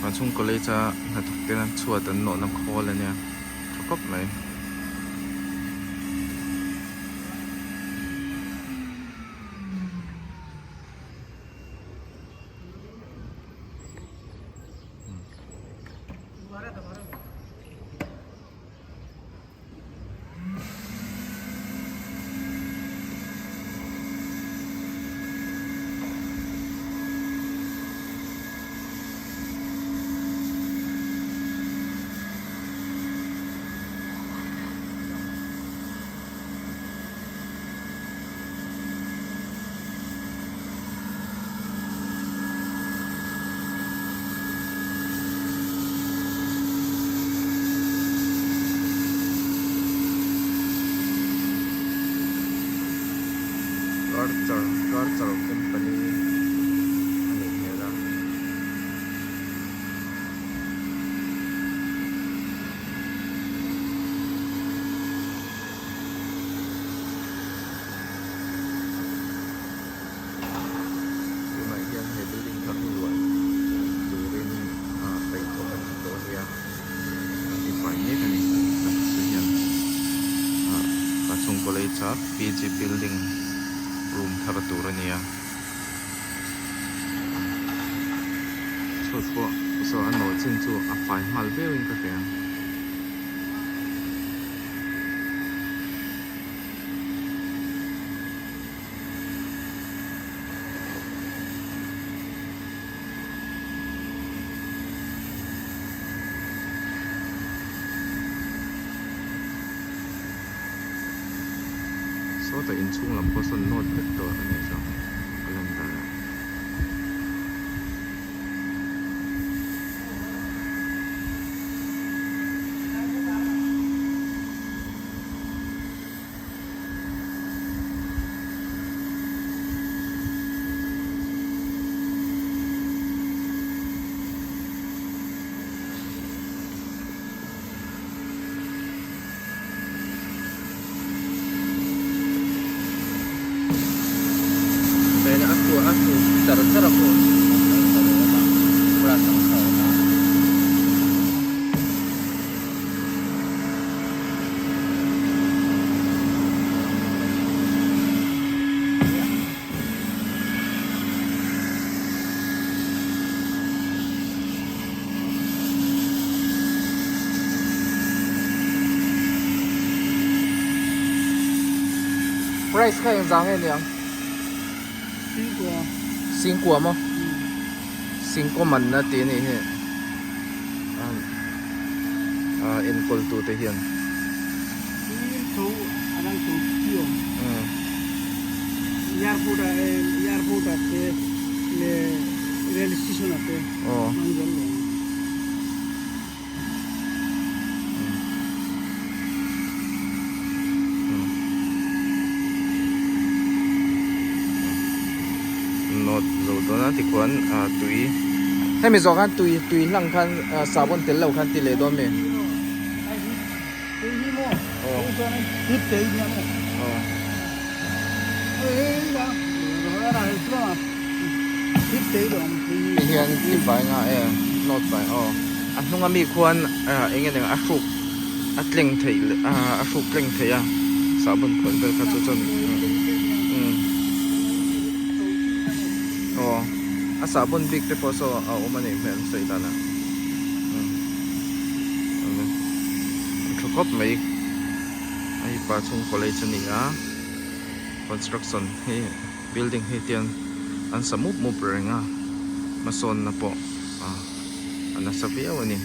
Vangchhung college a hnathawk te an chhuat an nawhna khawl a nia tha khawp mai. Karchar Karchar company a nih hmel a. Tunah hian he building thar hi luah turin ah peih thawk a ni tawh a nia an ti fai mek a ni taksa hian ah a chhung college a PG building room thar tur a ni a chhuat pawh saw a nawh chin chu a fai nghal viau in ka hria. Sawtah inchhung lam pawh sawn nawt vek tawh a nih chu a lan danah. Char char a pawh brush ang kha a awm a. Price kha eng zang nge niang? Singkua. Singkua maw? Singkaw man a ti a nih hi. Ah enkawl tu te hian. Tho a dang tho chi awm. Airport ah airport ah te leh rail station ah te an zawrh lo ang. Nawt zo dawn a tikhuan ah tui hemi zawh khan tui tui hlang khan sabun tel lo khan ti leh dawn mi Hei hian ti fai nga e nawt fai aw a hnung ami khuan eng nge eng a hruk a tleng theih leh a hruk tleng theih a sahbawn khuan vel kha chu chuan umm aw a sahbawn bik te pawh saw a awm a nih hmel sawi danah umm a tha khawp mai hei pa chhung college a ni a construction hi building hi tiang an sa mup mup reng a hmasawnna pawh a nasa viau a ni.